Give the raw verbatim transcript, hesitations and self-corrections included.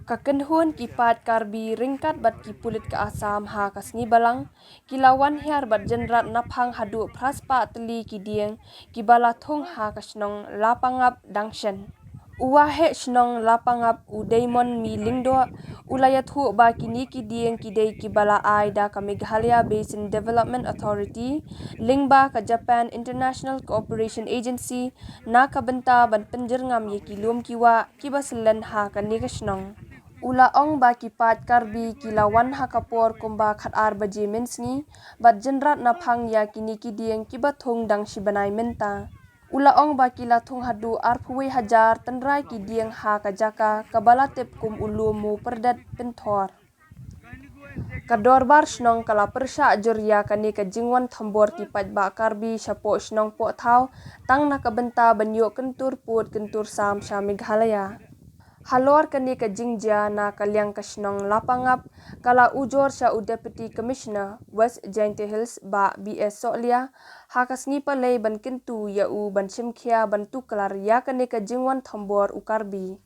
Ka kynhun ki paid Karbi ryngkat bad ki pulit ka Assam ha ka sngi Balang ki la wan hiar bad jynrat naphang haduh phra spah tylli ki dieng kiba la thung ha ka shnong Lapangap dang shen. U Waheh shnong Lapangap, u Daimon Mi Lyngdoh, u la ïathuh ba kine ki dieng ki dei kiba la ai da ka Meghalaya Basin Development Authority lyngba ka Japan International Cooperation Agency na ka bynta ban pynjyrngam ïa ki lum ki wah kiba syllen ha kane ka shnong. U la ong ba ki paid Karbi ki la wan ha ka por kumba khatar baje mynsngi bad jynrat naphang ïa kine ki dieng kiba thung dang shi bnai mynta. U la ong ba ki la thung haduh arphew wei hajar tynrai ki dieng ha ka jaka kaba la tip kum u Lum Mowpyrdet Pynthor. Ka dorbar shnong ka la pyrshah jur ïa kane ka jingwan thombor ki paidbah Karbi shapoh shnong poh thaw tang na ka bynta ban ïoh kyntur pud kyntur sam sha Meghalaya. Halor kane ka jingjia na ka liang ka shnong Lapangap ka la ujor sha u Deputy Commissioner West Jaintia Hills Bah B S Sohliya ha ka sngi Palei ban kyntu ïa u ban shim khia ban tuklar ïa kane ka jingwan thombor u Karbi.